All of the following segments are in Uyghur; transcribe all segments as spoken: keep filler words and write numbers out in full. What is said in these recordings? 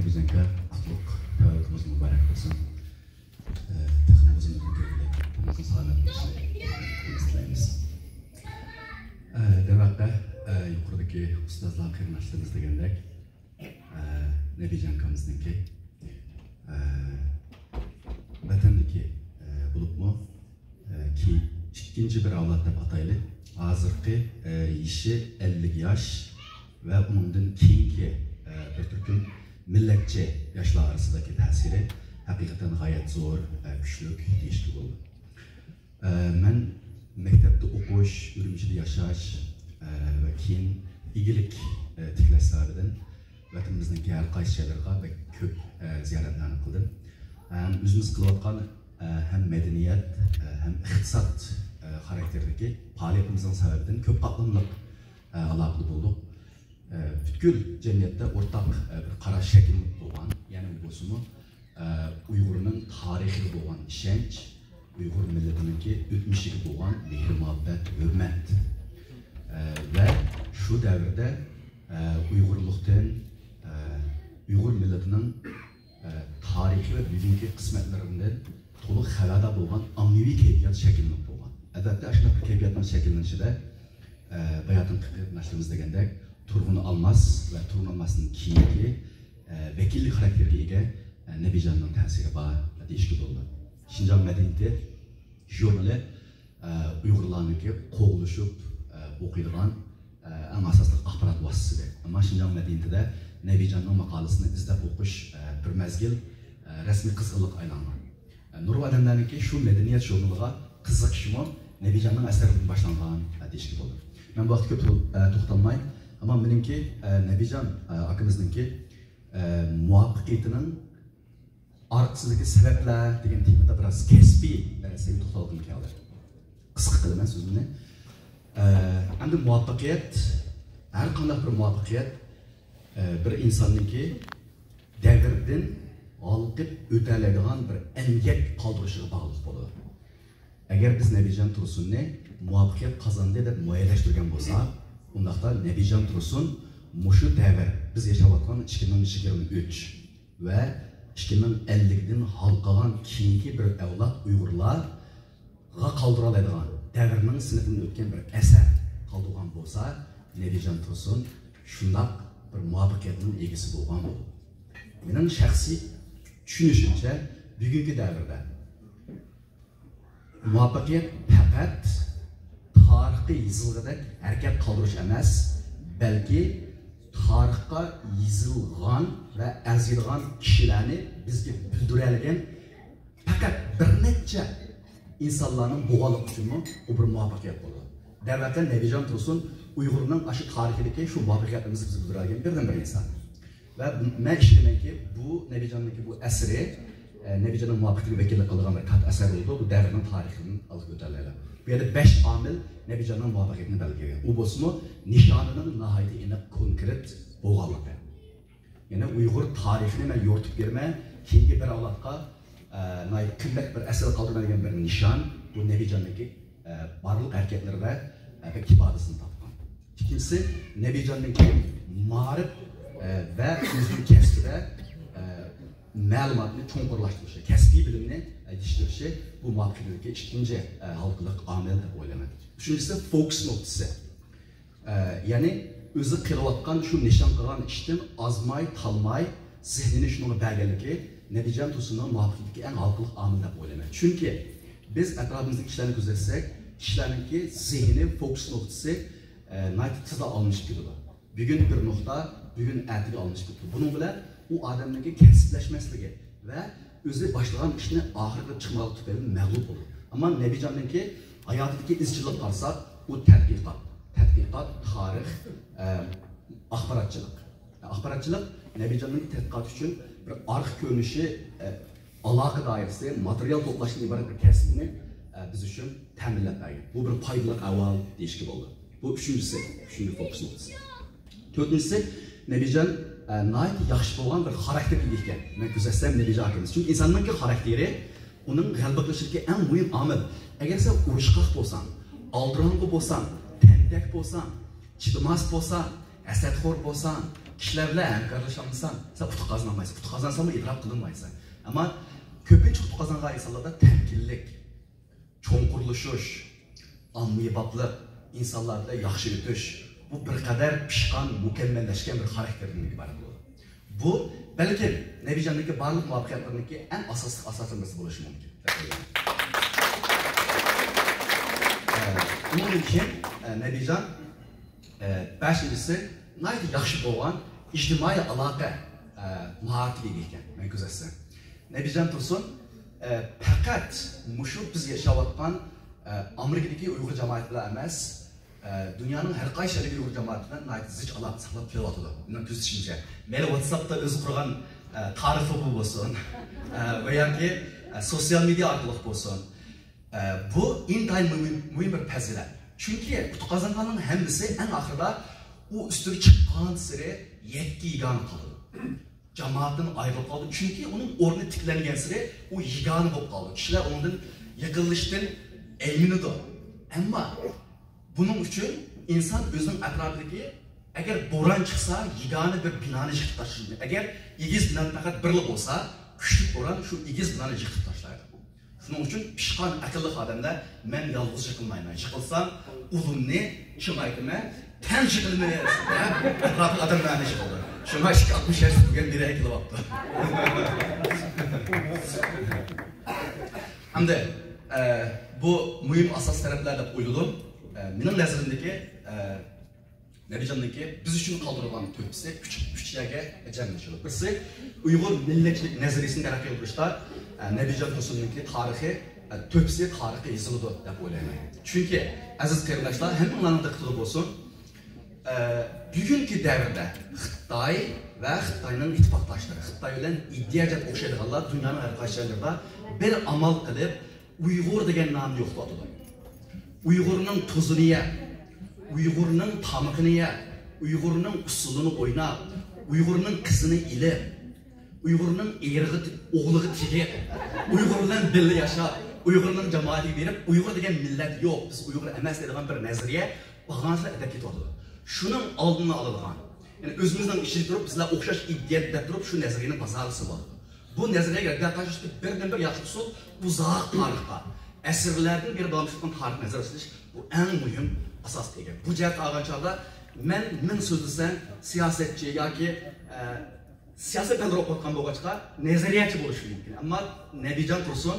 بىزنىڭكى قۇتلۇق تەۋەللۇتىمىز مۇبارەك بولسۇن. ئە، تېخىمۇ ئۇزۇن ئۆمۈر كۆرگۈدەك، ئۆمرىڭىزنىڭ سالامەت بولۇشىنى تىلەيمىز. ئە، دەرۋەقە، ئە، يۇقىرىدىكى ئۇستازلار، قېرىنداشلىرىمىز دېگەندەك، ئە، نەبىجان ئاكىمىزنىڭكى، ئە، ۋەتەندىكى، ئە، بولۇپمۇ، ئە، كېيىن ئىككىنچى بىر ئەۋلاد دەپ ئاتايلى. ھازىرقى، ئە، يېشى ئەللىك ياش ۋە ئۇنىڭدىن كېيىنكى، ئە، بىر تۈركۈم مىللەتچى ياشلار ئارىسىدىكى تەسىرى ھەقىقەتەن غايەت زور، ئە، كۈچلۈك دېيىشكە بولىدۇ. ئە، مەن مەكتەپتە ئوقۇش، ئۈرۈمچىدە ياشاش، ئە، ۋە كېيىن ئىگىلىك، ئە، تىكلەش سەۋەبىدىن ۋەتىنىمىزنىڭكى ھەر قايسى جايلىرىغا بەك كۆپ، ئە، زىيارەتلەرنى قىلدىم. ھەم ئۆزىمىز قىلىۋاتقان، ئە، ھەم مەدەنىيەت، ئە، ھەم ئىقتىساد، ئە، خاراكتېرىدىكى پائالىيىتىمىزنىڭ سەۋەبىدىن كۆپ قاتلاملىق، ئە، ئالاقىدە بولدۇق. ئە، پۈتكۈل جەمئىيەتتە ئورتاق، ئە، بىر قاراش شەكىللىنىپ بولغان، يەنى بولسىمۇ، ئە، ئۇيغۇرنىڭ تارىخىغا بولغان ئىشەنچ، ئۇيغۇر مىللىتىنىڭكى ئۆتمۈشىگە بولغان مېھىر-مۇھەببەت، ھۆرمەت، ئە، ۋە شۇ دەۋردە، ئە، ئۇيغۇرلۇقتىن، ئە، ئۇيغۇر مىللىتىنىڭ، ئە، تارىخى ۋە بۈگۈنكى قىسمەتلىرىدىن تولۇق خەۋەردار بولغان ئاممىۋى كەيپىيات شەكىللىنىپ بولغان. ئەلۋەتتە، ئاشۇنداق بىر كەيپىياتنىڭ شەكىللىنىشىدە، ئە، باياتىنقى قېرىنداشلىرىمىز دېگەندەك، تۇرغۇن ئالماس ۋە تۇرغۇن ئالماستىن كېيىنكى، ئە، ۋەكىللىك خاراكتېرىگە ئىگە، ئە، نەبىجاننىڭ تەسىرى بار دېيىشكە بولىدۇ. شىنجاڭ مەدەنىيىتى ژۇرنىلى، ئە، ئۇيغۇرلارنىڭكى قوغلىشىپ، ئە، ئوقۇيدىغان، ئە، ئەڭ ئاساسلىق ئاخبارات ۋاسىتىسى. ئەمما شىنجاڭ مەدەنىيىتىدە نەبىجاننىڭ ماقالىسىنى ئىزدەپ ئوقۇش، ئە، بىر مەزگىل، ئە، رەسمىي قىزغىنلىققا ئايلانغان. ئە، نۇرغۇن ئادەملەرنىڭكى شۇ مەدەنىيەت ژۇرنىلىغا قىزىقىشىمۇ نەبىجاننىڭ ئەسەرلىرىدىن باشلانغان، ئە، دېيىشكە بولىدۇ. مەن بۇ ھەقتە كۆپ تو-، ئە، توختالماي، ئەمما مېنىڭكى، ئە، نەبىجان، ئە، ئاكىمىزنىڭكى، ئە، مۇۋەپپەقىيىتىنىڭ ئارقىسىدىكى سەۋەبلەر دېگەن تېمىدا بىراز كەسپىي، ئە، سەۋىيەدە توختالغۇم كەلدى. قىسقا قىلىمەن سۆزۈمنى. ئە، ئەمدى مۇۋەپپەقىيەت، ھەر قانداق بىر مۇۋەپپەقىيەت، ئە، بىر ئىنساننىڭكى دەۋردىن ھالقىپ ئۆتەلەيدىغان بىر ئەمگەك قالدۇرۇشىغا باغلىق بولىدۇ. ئەگەر بىز نەبىجان تۇرسۇننى مۇۋەپپەقىيەت قازاندى دەپ مۇئەييەنلەشتۈرگەن بولساق، ئۇنداقتا نەبىجان تۇرسۇن مۇشۇ دەۋر، بىز ياشاۋاتقان ئىككى مىڭ يىگىرمە ئۈچ ۋە ئىككى مىڭ ئەللىكتىن ھالقىغان كېيىنكى بىر ئەۋلاد ئۇيغۇرلارغا قالدۇرالايدىغان، دەۋرنىڭ سىنىقىدىن ئۆتكەن بىر ئەسەر قالدۇرغان بولسا، نەبىجان تۇرسۇن شۇنداق بىر مۇۋەپپەقىيەتنىڭ ئىگىسى بولغان بولىدۇ. مېنىڭ شەخسىي چۈشىنىشىمچە، بۈگۈنكى دەۋردە مۇۋەپپەقىيەت پەقەت تارىخقا يېزىلغۇدەك ھەرىكەت قالدۇرۇش ئەمەس، بەلكى تارىخقا يېزىلغان ۋە ئەرزىيدىغان كىشىلەرنى بىزگە بىلدۈرەلىگەن پەقەت بىر نەچچە ئىنسانلارنىڭ بولغانلىقى ئۈچۈنمۇ ئۇ بىر مۇۋەپپەقىيەت بولىدۇ. دەرۋەقە، نەبىجان تۇرسۇن ئۇيغۇرنىڭ ئاشۇ تارىخىدىكى شۇ مۇۋەپپەقىيەتلىرىمىزنى بىزگە بىلدۈرەلىگەن بىردىنبىر ئىنسان. ۋە مەن ئىشىنىمەنكى، بۇ نەبىجاننىڭكى بۇ ئەسىرى، ئە، نەبىجاننىڭ مۇۋەپپەقىيىتىگە ۋەكىللىك قىلىدىغان بىر كاتتا ئەسەر بولىدۇ. بۇ دەۋرنىڭ تارىخىدىن ئالغا كۆتۈرەلەيلى. بۇ يەردە بەش ئامىل نەبىجاننىڭ مۇۋەپپەقىيىتىنى بەلگىلىگەن. ئۇ بولسىمۇ نىشانىنىڭ ناھايىتى ئېنىق، كونكرېت بولغانلىقى. يەنى ئۇيغۇر تارىخىنى مەن يورۇتۇپ بېرىمەن، كېيىنكى بىر ئەۋلادقا، ئە، ناھايىتى قىممەت بىر ئەسەر قالدۇرىمەن دېگەن بىر نىشان، بۇ نەبىجاننىڭكى، ئە، بارلىق ھەرىكەتلىرىدە، ئە، بەك ئىپادىسىنى تاپقان. ئىككىنچىسى، نەبىجاننىڭكى مائارىپ، ئە، ۋە ئۆزىنىڭ كەسپىدە، ئە، مەلۇماتنى چوڭقۇرلاشتۇرۇشى، كەسپىي بىلىمنى، ئە، يېتىشتۈرۈشى بۇ مۇۋەپپەقىيەتتىكى ئىككىنچى، ئە، ھالقىلىق ئامىل دەپ ئويلايمەن. ئۈچىنچىسى، فوكۇس نۇقتىسى. ئە، يەنى ئۆزى قىلىۋاتقان شۇ نىشان قىلغان ئىشتىن ئازماي، تالماي، زېھنىنى شۇنىڭغا بەرگەنلىكى نەبىجان تۇرسۇننىڭ مۇۋەپپەقىيىتىدىكى ئەڭ ھالقىلىق ئامىل دەپ ئويلايمەن. چۈنكى بىز ئەتراپىمىزدىكى كىشىلەرنى كۆزەتسەك، كىشىلەرنىڭكى زېھنى، فوكۇس نۇقتىسى، ئە، ناھايىتى تېزلا ئالمىشىپ كېتىدۇ. بۈگۈن بىر نۇقتا، بۈگۈن ئەتىگە ئالمىشىپ كېتىدۇ. بۇنىڭ بىلەن ئۇ ئادەمنىڭكى كەسىپلەشمەسلىكى ۋە ئۆزى باشلىغان ئىشنى ئاخىرىغا چىقمىغانلىقى تۈپەيلى مەغلۇپ بولىدۇ. ئەمما نەبىجاننىڭكى ھاياتىدىكى ئىزچىللىقىغا قارىساق، ئۇ تەتقىقات، تەتقىقات، تارىخ، ئە، ئاخباراتچىلىق. ئاخباراتچىلىق نەبىجاننىڭ تەتقىقات ئۈچۈن بىر ئارقا كۆرۈنۈشى، ئە، ئالاقە دائىرىسى، ماتېرىيال توپلاشتىن ئىبارەت بىر كەسىپنى، ئە، بىز ئۈچۈن تەمىنلەپ بەرگەن. بۇ بىر پايدىلىق ئەھۋال دېيىشكە بولىدۇ. بۇ ئۈچىنچىسى، ئۈچىنچى فوكۇس نۇقتىسى. تۆتىنچىسى، نەبىجان، ئە، ناھايىتى ياخشى بولغان بىر خاراكتېرگە ئىگە ئىكەن. مەن كۆزەتسەم، نەبىجان ئاكىمىز. چۈنكى ئىنساننىڭكى خاراكتېرى ئۇنىڭ غەلىبە قىلىشىدىكى ئەڭ مۇھىم ئامىل. ئەگەر سەن ئۇرۇشقاق بولساڭ، ئالدىراڭغۇ بولساڭ، تەنتەك بولساڭ، چىدىماس بولساڭ، ھەسەتخور بولساڭ، كىشىلەر بىلەن ھەمكارلىشالمىساڭ، سەن ئۇتۇق قازىنالمايسەن. ئۇتۇق قازانساڭمۇ ئىدراك قىلىنمايسەن. ئەمما كۆپىنچە ئۇتۇق قازانغان ئىنسانلاردا تەمكىنلىك، چوڭقۇرلىشىش، ئاممىبابلىق، ئىنسانلار بىلەن ياخشى ئۆتۈش، بۇ بىر قەدەر پىشقان، مۇكەممەللەشكەن بىر خاراكتېردىن ئىبارەت بولىدۇ. بۇ بەلكىم نەبىجاننىڭكى بارلىق مۇۋەپپەقىيەتلىرىنىڭكى ئەڭ ئاساسلىق ئاساسلىرىدىن بىرسى بولۇشى مۇمكىن. ئە، ئۇنىڭدىن كېيىن، ئە، نەبىجان، ئە، بەشىنچىسى، ناھايىتى ياخشى بولغان ئىجتىمائىي ئالاقە، ئە، ماھارىتىگە ئىگە ئىكەن، مەن كۆزەتسەم. نەبىجان تۇرسۇن، ئە، پەقەت مۇشۇ بىز ياشاۋاتقان، ئە، ئامېرىكىدىكى ئۇيغۇر جامائىتى بىلەن ئەمەس، ئە، دۇنيانىڭ ھەر قايسى يەردىكى ئۇيغۇر جامائىتى بىلەن ناھايىتى زىچ ئالاقە ساقلاپ كېلىۋاتىدۇ. مېنىڭ كۆزىتىشىمچە. مەيلى ۋاتساپتا ئۆزى قۇرغان، ئە، تارىخى بولسۇن، ئە، ۋە ياكى، ئە، سوتسىيال مېدىيا ئارقىلىق بولسۇن. ئە، بۇ ئىنتايىن مۇھىم، مۇھىم بىر پەزىلەت. چۈنكى ئۇتۇق قازانغاننىڭ ھەممىسى ئەڭ ئاخىرىدا ئۇ ئۈستىگە چىققانسېرى يەككە يېگانە قالىدۇ. جامائەتتىن ئايرىلىپ قالىدۇ. چۈنكى ئۇنىڭ ئورنى تىكلەنگەنسېرى ئۇ يېگانە بولۇپ قالىدۇ. كىشىلەر ئۇنىڭدىن يېقىنلىشىشتىن ئەيمىنىدۇ. ئەمما بۇنىڭ ئۈچۈن ئىنسان ئۆزىنىڭ ئەتراپىدىكى، ئەگەر بوران چىقسا، يېگانە بىر بىنانى يىقىپ تاشلىشى مۇمكىن. ئەگەر ئېگىز بىنا پەقەت بىرلا بولسا، كۈچلۈك بوران شۇ ئېگىز بىنانى يىقىپ تاشلايدۇ. شۇنىڭ ئۈچۈن پىشقان، ئەقىللىق ئادەملەر، «مەن يالغۇز يىقىلمايمەن، يىقىلسام ئۇلۇمنى چىڭايتىمەن، تەڭ يىقىلىمىز» دەپ ئەتراپلىق ئادەملەرنى يىقىلدى. شۇڭا ئىككى ئاتمىش ياش بۈگۈن بىر كېلىۋاپتۇ. ئەمدى، ئە، بۇ مۇھىم ئاساس تەرەپلەر دەپ ئويلىدىم. ئە، مېنىڭ نەزىرىمدىكى، ئە، نەبىجاننىڭكى بىز ئۈچۈن قالدۇرغان تۆھپىسى ئۈچ، ئۈچ يەرگە جەملىشىدۇ. بىرسى، ئۇيغۇر مىللەتچىلىك نەزەرىيىسىنى تەرەققىي قىلدۇرۇشتا، ئە، نەبىجان تۇرسۇننىڭكى تارىخى، ئە، تۆھپىسى تارىخقا يېزىلىدۇ دەپ ئويلايمەن. چۈنكى، ئەزىز قېرىنداشلار، ھەممىڭلارنىڭ دىققىتىدە بولسۇن، ئە، بۈگۈنكى دەۋردە خىتاي ۋە خىتاينىڭ ئىتتىپاقداشلىرى، خىتاي بىلەن ئىندىيە دەپ ئوخشايدىغانلار دۇنيانىڭ ھەر قايسى جايلىرىدا بىر ئامال قىلىپ، ئۇيغۇر دېگەن نامنى يوقىتىۋاتىدۇ. ئۇيغۇرنىڭ تۇزىنى يەپ، ئۇيغۇرنىڭ تامىقىنى يەپ، ئۇيغۇرنىڭ ئۇسسۇلىنى ئويناپ، ئۇيغۇرنىڭ قىزىنى ئېلىپ، ئۇيغۇرنىڭ ئېرىغا، ئوغلىغا تېگىپ، ئۇيغۇر بىلەن بىللە ياشاپ، ئۇيغۇرنىڭ جامائىتىگە بېرىپ، ئۇيغۇر دېگەن مىللەت يوق، بىز ئۇيغۇر ئەمەس دەيدىغان بىر نەزەرىيە بارغانسېرى ئەدەپ كېتىۋاتىدۇ. شۇنىڭ ئالدىنى ئالىدىغان، يەنى ئۆزىمىزنىڭ ئىچىدە تۇرۇپ، بىزلەر ئوخشاش ئىدىيە دەپ تۇرۇپ، شۇ نەزەرىيەنى بازارغا سېلىۋاتىدۇ. بۇ نەزەرىيەگە رەددىيە قارشى بىردىنبىر ياخشى ئۇسۇل ئۇزاق تارىختا، ئەسىرلەردىن بېرى داۋاملىشىپ كەتكەن تارىخ نەزەر ئېلىش، بۇ ئەڭ مۇھىم ئاساسقا ئىگە. بۇ جەھەتتە ئالغان چاغدا مەن مىڭ سۆزلىسەم، سىياسەتچى ياكى، ئە، سىياسەت پەنلىرى ئوقۇۋاتقان بولغاچقا، نەزەرىيەچى بولۇشۇم مۇمكىن. ئەمما نەبىجان تۇرسۇن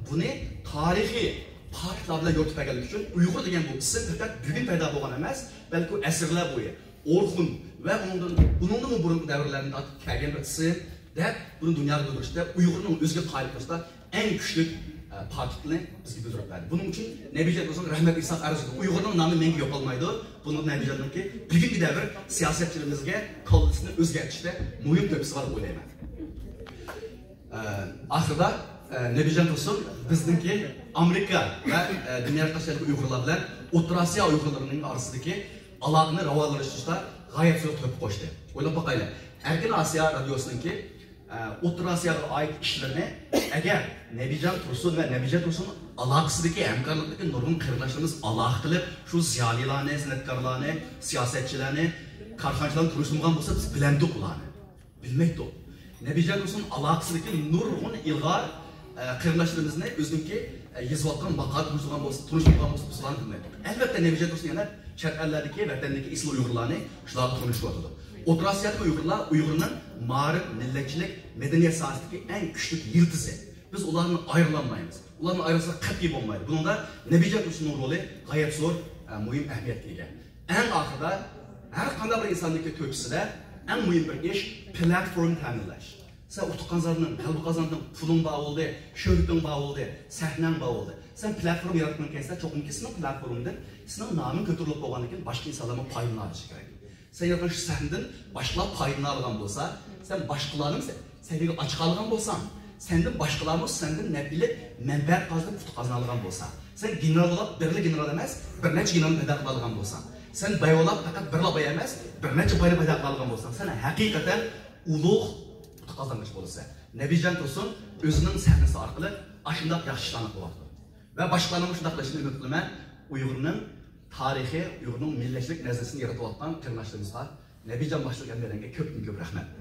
بۇنى تارىخىي پاكىتلار بىلەن يورۇتۇپ بەرگەنلىكى ئۈچۈن ئۇيغۇر دېگەن بۇ ئىسىم پەقەت بۈگۈن پەيدا بولغان ئەمەس، بەلكى ئەسىرلەر بويى ئورخۇن ۋە ئۇنىڭدىن، ئۇنىڭدىنمۇ بۇرۇنقى دەۋرلەردىن تارتىپ كەلگەن بىر ئىسىم دەپ بۇنى دۇنياغا بىلدۈرۈشتە، ئۇيغۇرنىڭ ئۆزىگە قايىل قىلىشتا ئەڭ كۈچلۈك، ئە، پاكىتنى بىزگە بىلدۈرۈپ بەردى. بۇنىڭ ئۈچۈن نەبىجان تۇرسۇنغا رەھمەت ئېيتساق ئەرزىيدۇ. ئۇيغۇرنىڭ نامى مەڭگۈ يوقالمايدۇ. بۇنىڭ نەبىجاننىڭكى بۈگۈنكى دەۋر سىياسەتچىلىرىمىزگە كاللىسىنى ئۆزگەرتىشتە مۇھىم تۆھپىسى بار دەپ ئويلايمەن. ئە، ئاخىرىدا، ئە، نەبىجان تۇرسۇن بىزنىڭكى ئامېرىكا ۋە، ئە، دۇنيا قارىشىدىكى ئۇيغۇرلار بىلەن ئوتتۇرا ئاسىيا ئۇيغۇرلىرىنىڭ ئارىسىدىكى ئالاقىنى راۋانلاشتۇرۇشتا غايەت زور تۆھپە قوشتى. ئويلاپ باقايلى، ئەركىن ئاسىيا رادىيوسىنىڭكى، ئە، ئوتتۇرا ئاسىياغا ئائىت ئىشلىرىنى ئەگەر نەبىجان تۇرسۇن ۋە نەبىجان تۇرسۇن ئالاقىسىدىكى ھەمكارلىقتىكى نۇرغۇن قېرىنداشلىرىمىز ئالاقە قىلىپ، شۇ زىيالىيلارنى، سەنئەتكارلارنى، سىياسەتچىلەرنى، كارخانىچىلارنى تونۇشتۇرمىغان بولسا، بىز بىلەمدۇق ئۇلارنى. بىلمەيتتۇق. نەبىجان تۇرسۇن ئالاقىسىدىكى نۇرغۇن ئىلغار، ئە، قېرىنداشلىرىمىزنى ئۆزىنىڭكى، ئە، يېزىۋاتقان ماقالە تونۇشتۇرغان بولسا، تونۇشتۇرغان بولسا، بىز ئۇلارنى بىلمەيتتۇق. ئەلۋەتتە، نەبىجان تۇرسۇن يەنە چەت ئەللەردىكى، ۋەتەندىكى ئېسىل ئۇيغۇرلارنى شۇلارغا تونۇشتۇرۇۋاتىدۇ. ئوتتۇرا ئاسىيادىكى ئۇيغۇرلار ئۇيغۇرنىڭ مائارىپ، مىللەتچىلىك، مەدەنىيەت ساھەسىدىكى ئەڭ كۈچلۈك يىلتىزى. بىز ئۇلارنى ئايرىلالمايمىز. ئۇلارنى ئايرىساق قەتئىي بولمايدۇ. بۇنىڭدا نەبىجان تۇرسۇننىڭ رولى غايەت زور، ئە، مۇھىم ئەھمىيەتكە ئىگە. ئەڭ ئاخىرىدا ھەر قانداق بىر ئىنساننىڭكى تۆھپىسىدە ئەڭ مۇھىم بىر ئىش پلاتفورما تەمىنلەش. سەن ئۇتۇق قازاندىڭ، غەلىبە قازاندىڭ، پۇلۇڭ بار بولدى، شۆھرىتىڭ بار بولدى، سەھنەڭ بار بولدى. سەن پلاتفورما ياراتقىنىڭ كەينىسىدە چوقۇمكى سېنىڭ پلاتفورمىڭدىن سېنىڭ نامىڭ كۆتۈرۈلۈپ بولغاندىن كېيىن باشقا ئىنسانلارمۇ پايدىلىنالىشى كېرەك. سەن ياراتقان شۇ سەھنىدىن باشقىلار پايدىلىنالىغان بولسا، سەن باشقىلارنىڭ سە-، سەھنىگە ئاچىقالىغان بولساڭ، سەندىن باشقىلارمۇ سەندىن نەپ ئېلىپ، مەنپەئەت قازىنىپ، ئۇتۇق قازىنالىغان بولسا، سەن گېنېرال بولۇپ، بىرلا گېنېرال ئەمەس، بىر نەچچە گېنېرالنى پەيدا قىلالىغان بولساڭ، سەن باي بولۇپ، پەقەت بىرلا باي ئەمەس، بىر نەچچە باينى پەيدا قىلالىغان بولساڭ، سەن ھەقىقەتەن ئۇلۇغ ئۇتۇق قازانغۇچى بولىسەن. نەبىجان تۇرسۇن ئۆزىنىڭ سەھنىسى ئارقىلىق ئاشۇنداق ياخشى ئىشلارنى قىلىۋاتىدۇ. ۋە باشقىلارنىڭمۇ شۇنداق قىلىشىنى ئۈمىد قىلىمەن. ئۇيغۇرنىڭ تارىخى، ئۇيغۇرنىڭ مىللەتچىلىك نەزەرىيىسىنى يارىتىۋاتقان قېرىنداشلىرىمىزغا نەبىجان باشلىق ھەممەيلەنگە كۆپتىن كۆپ رەھمەت.